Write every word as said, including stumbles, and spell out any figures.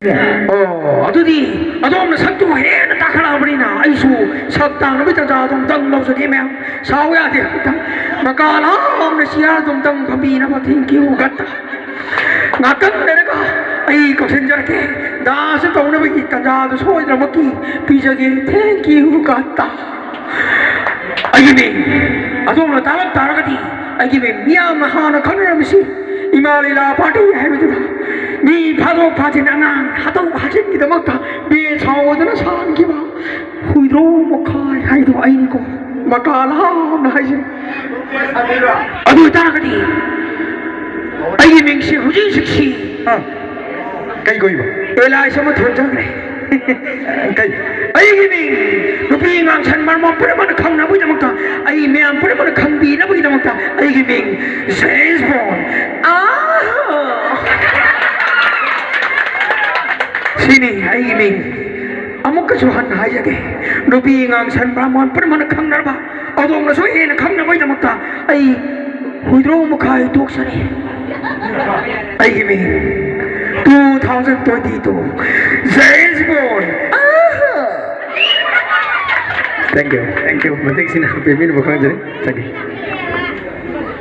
ꯑꯣ, ꯑꯗꯨꯗꯤ ꯑꯗꯣꯝꯅ ꯁꯛꯇꯨ ꯍꯦꯟꯅ ꯇꯥꯈꯠꯂꯛꯑꯕꯅꯤꯅ ꯑꯩꯁꯨ ꯁꯛ ꯇꯥꯡꯅꯕꯒꯤ ꯇꯥꯟꯖꯥ ꯑꯗꯨꯝ ꯇꯪ ꯂꯧꯖꯒꯦ ꯃꯌꯥꯝ꯫ ꯁꯥꯎ ꯌꯥꯗꯦ꯫ ꯃꯀꯥ ꯂꯥꯝꯅ ꯆꯤꯌꯥꯔ ꯑꯗꯨꯝ ꯇꯪ ꯐꯝꯕꯤꯅꯕ thank you ꯒꯠꯇ꯫ ꯉꯥꯛꯇꯪ ꯂꯩꯔꯒ ꯑꯩ ꯀꯧꯁꯤꯟꯖꯔꯛꯀꯦ꯫ ꯗꯥꯟꯁ ꯇꯧꯅꯕꯒꯤ ꯇꯥꯟꯖꯥꯗꯨ ꯁꯣꯏꯗꯅꯃꯛꯀꯤ ꯄꯤꯖꯒꯦ꯫ Thank you ꯒꯠꯇ꯫ ꯑꯩꯒꯤ ꯃꯤꯡ ꯑꯗꯣꯝꯅ ꯇꯥꯔꯝ ꯇꯥꯔꯒꯗꯤ ꯑꯩꯒꯤ ꯃꯤꯡ ꯃꯤꯌꯥꯝꯅ ꯍꯥꯟꯅ ꯈꯪꯅꯔꯝꯃꯤꯁꯤ ꯏꯃꯥ ꯂꯤꯂꯥ ꯄꯥꯔꯇꯤ ꯍꯥꯏꯕꯗꯨꯗ ꯃꯤ ꯐꯥꯗꯣꯛ ꯐꯥꯖꯤꯟ ꯑꯉꯥꯡ ꯍꯥꯠꯇꯣꯛ ꯍꯥꯠꯆꯤꯟꯒꯤꯗꯃꯛꯇ ꯕꯦꯟ ꯁꯥꯎꯗꯅ ꯁꯥꯟꯈꯤꯕ ꯍꯨꯏꯗ꯭ꯔꯣ ꯃꯈꯥꯏ ꯍꯥꯏꯗꯣ ꯑꯩꯅꯤꯀꯣ꯫ ꯃꯀꯥ ꯂꯥꯝꯅ ꯍꯥꯏꯖꯩ꯫ ꯑꯗꯨ ꯑꯣꯏꯇꯥꯔꯒꯗꯤ ꯑꯩꯒꯤ ꯃꯤꯡꯁꯤ ꯍꯧꯖꯤꯛ ꯍꯧꯖꯤꯛꯁꯤ ꯑꯥ, ꯀꯩ ꯀꯧꯏꯕ? ꯑꯦꯂꯥꯏꯁ ꯑꯃ ꯊꯣꯟꯖꯈ꯭ꯔꯦ꯫ ꯀꯩ? ꯑꯩꯒꯤ ꯃꯤꯡ ꯅꯨꯄꯤ ꯑꯉꯥꯡ ꯁꯟ ꯃꯔꯃ ꯄꯨꯝꯅꯃꯛꯅ ꯈꯪꯅꯕꯒꯤꯗꯃꯛꯇ, ꯑꯩ ꯃꯌꯥꯝ ꯄꯨꯝꯅꯃꯛꯅ ꯈꯪꯕꯤꯅꯕꯒꯤꯗꯃꯛꯇ ꯑꯩꯒꯤ ꯃꯤꯡ ꯖꯦꯝꯁ ꯕꯣꯟ꯫ ꯑꯥ! ꯁꯤꯅꯤ ꯑꯩꯒꯤ ꯃꯤꯡ꯫ ꯑꯃꯨꯛꯀꯁꯨ ꯍꯟꯅ ꯍꯥꯏꯖꯒꯦ, ꯅꯨꯄꯤ ꯑꯉꯥꯡ ꯁꯟ ꯕ꯭ꯔꯥꯍꯃꯟ ꯄꯨꯝꯅꯃꯛꯅ ꯈꯪꯅꯔꯕ, ꯑꯗꯣꯝꯅꯁꯨ ꯍꯦꯟꯅ ꯈꯪꯅꯕꯒꯤꯗꯃꯛꯇ ꯑꯩ ꯍꯨꯏꯗ꯭ꯔꯣ ꯃꯈꯥꯏ ꯇꯣꯛꯆꯔꯦ꯫ ꯑꯩꯒꯤ ꯃꯤꯡ two thousand twenty two James Bond. Thank you, thank you꯫ ꯃꯇꯦꯛꯁꯤꯅ ꯄꯦꯟꯕꯤꯅꯕ ꯈꯪꯖꯔꯤ꯫ Thank you꯫